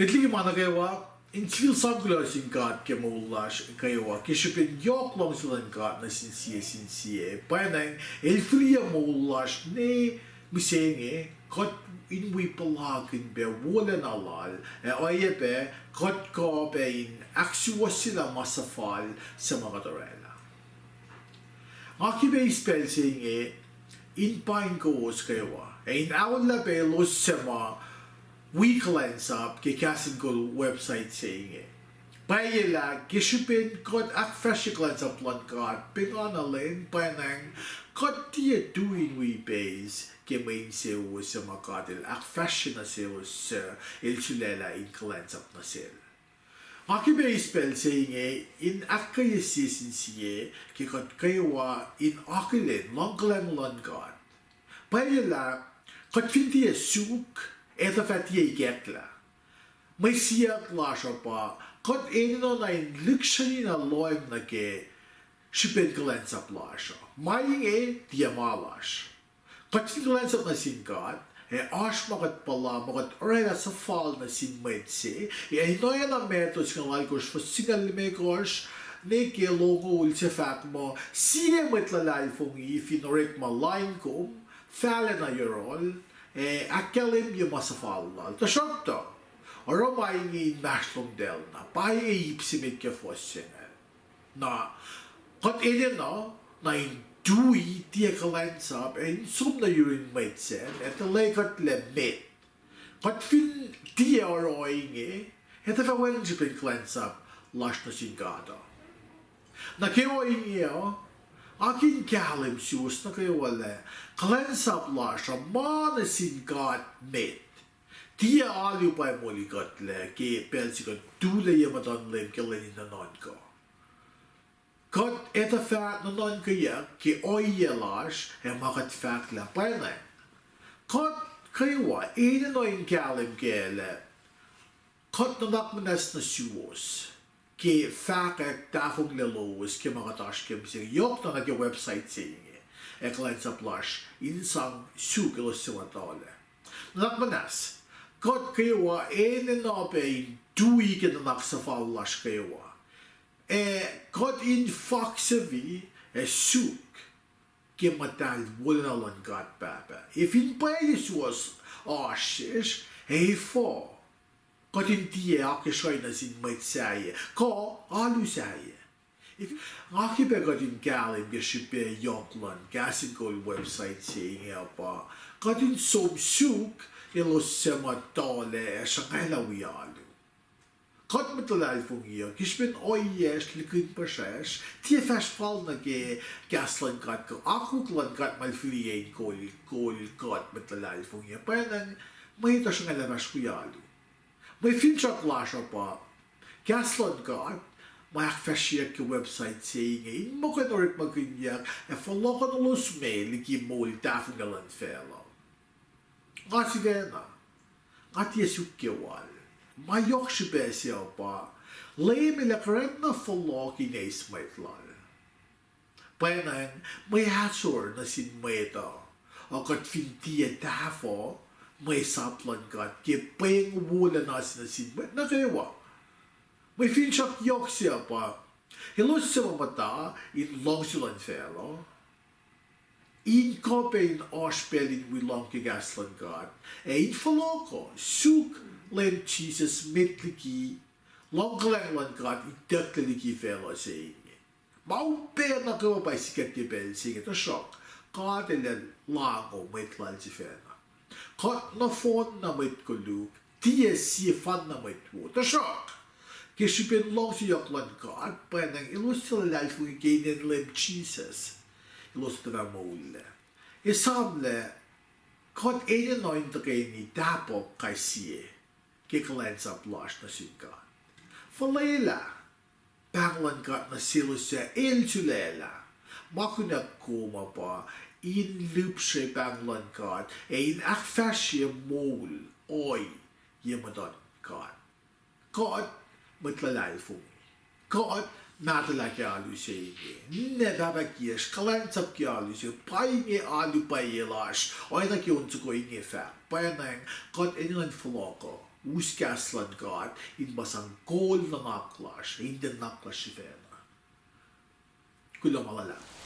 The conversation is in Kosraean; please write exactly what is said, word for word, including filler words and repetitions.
Met liki ma nuh kwewa, in sifil sang kuloh sin God ke moul lasr kwewa, ke srihpen yohk luhngse luhn God nuh sin sie sin sie, pwacnwacng El fihliyac moul lasr ne mihsenge, kuht in wi puhlakihn pac wolacna Lal, ac oacyacpac kuht kuh pac in ahksuwohsyelah ma suhfal suc ma kuht orwaclah. Nga ke pac eis pacl se inge in paing kowos kwewa, ac in aollah pac elos suc ma wi kuhlwacnsap ke Kahs in Kol website se inge. Pwacye lah ke srihpen kuht ahkfahsrye kuhlwacnsap luhn God pengana lwen, pwacnwacng kuht tiac tui in wi ipeis ke mwe insewowo suc ma God El ahkfahsrye nuh selos suc El sulaclah in kuhlwacnsap nuh Sel. Nga ke pac eis pacl se inge in ahkkweye sie sin sie ke kuht kwewa in akihlen luhngkuhlwacng luhn God. Pwacye lah kuht fin tiac suk, ac tuh fah tiac ikacklah. Mwe siyuck lasr uh pa, kuht enenuh na in lihksreni na lohacng nuh ke srihpen kuhlwacnsap lasr uh. Ma inge tiac ma lasr. Kuht fin kuhlwacnsap nuh sin God, ac oasr ma kuht puhla muh kuht orwaclah suhfal nuh sin mwet se, ac in oacna Matthew singucul alkosr fuhs singucul limekohsr, ne ke longoul se fahk muh, sie mwet luhlahlfongi fin orekma lain kom, fahlacna yohrohl, ac ahkkahlwemye ma suhfal lal. Tuhsruhktuh, oruh ma inge inmahsrlomtahl na, pa inge ip se met ke fuhs singucul. Na kuht enenuh na in tui tiac kuhlwacnsap ac in som nuh yurin mwet sacn ac tuhlac kuhtlac met. Kuht fin tiac oruh ohinge, ac tuh fah wacngihn srihpen kuhlwacnsap lasr nuh sin God uh. Nuh kwewa inge uh, nga kihn kahlwem suwos nuh kwewa lah kuhlwacnsap lasr uh ma nuh sin God met. Tiac alu pa moli kuhtlac ke pacl se kuht tulac ye muhtuhn Leum ke lwen in nuhnuhnkuh. Kuht etuh fah nuhnuhnkweyuck ke ohiyac lasr ac ma kuht fahk lah pwacnwacng. Kuht kwewa enenuh in kahlwem kac lah kuht nuhnak muhnahs nuh suwos ke fahkwack tahfonglac lowos ke ma kuht oasr ke mihsenge, yohkna nuh ke website se inge, ac kuhlwacnsap lasr in sang suk elos suc ma tuhlac. Nuhnak muhnahs, kuht kwewa enenuh pac in tui ke nuhnak suhfal lasr kwewa, ac kuht in faksavi ac suk ke muhtahl wolacna luhn God Pahpah. Ac fin pwacye suwos oasr sesr, ac efuh kuht in tiac akacsruhi nuh sin mwet sahyac kuh alu sahyac? Nga ke pac kuht in kahlwem ke srihpac yohk luhn Kahs in Kol website se inge uh pa, kuht in som suk elos suc ma tuhlac ac sruhngwaclah wi alu. Kuht mwet luhlahlfongi uh, ke srihpen ohiyacsr, likina puhsracsr, tiac fahsr fal nuh ke kahs luhn God kuh akwuck luhn God ma El fihliyac in kol, kol kuht mwet luhlahlfongi uh, pwacnwacng mwet uh sruhngwaclah fahsr wi alu. Mwe finsrak lasr uh pa, kahs luhn God ma ahkfahsryeyuck ke website se inge in muh kuh in orekmakihnyuck ac fohlohkohnolos me liki moul tahfonglac luhn facluh. Nga sifacna, nga tiac suk ke wal. Ma yohk srihpac se uh pa, Leum El ac karacna fohlohk in eis mwet Lal. Pwacnwacng mwe ahsor nuh sin mwet uh, uh, kuht fin tiac tahfuh mwe sap luhn God ke pweng wolacna se nuh sin mwet nuh kwewa. Mwe finsrak yohk se uh pa, elos suc ma muhta in luhngse luhn facluh, in kuh pac in oasr pacl in wi lohng ke kahs luhn God, ac in fohlohkoh, suk Leum Jisus met liki luhngkuhlwacng luhn God itucklac liki facluh se inge. Ma upac nuh kwewa pa sikyak ke pacl se inge, tuhsruhk God El ac lahngo mwet Lal sifacna. Kuht nohfohn na mwet koluk, tiac sie fanna mwet wo. Tuhsruhk ke srihpen luhngse yohk luhn God, pwacnwacng elos suc luhlahlfongi ke inen Leum Jisus, elos tuhfah moullac. Esam lah kuht enenuh in tuhkweni tahpuhk kais sie ke kuhlwacnsap lasr nuh sin God. Fuhlwelah pahng luhn God nuh selos suc El sulaclah. Ma kunac kom uh pa in lihpsre pahng luhn God ac in ahkfahsrye moul ohiyac muhtuhn God. Kuht mwet luhlahlfongi. Kuht Mahtuhlah ke alu se inge. Ninac pahpah kiyacsr, kuhlwacnsap ke alu se. Pa inge alu pwacye lasr. Oacna ke on soko inge fahk, pwacnwacng kuht enenuh in fohlohkoh us kahs luhn God in ma sang kol nuhnak lasr, in tiac nuhnak lasr sifacna. Kuloh ma luhlahp.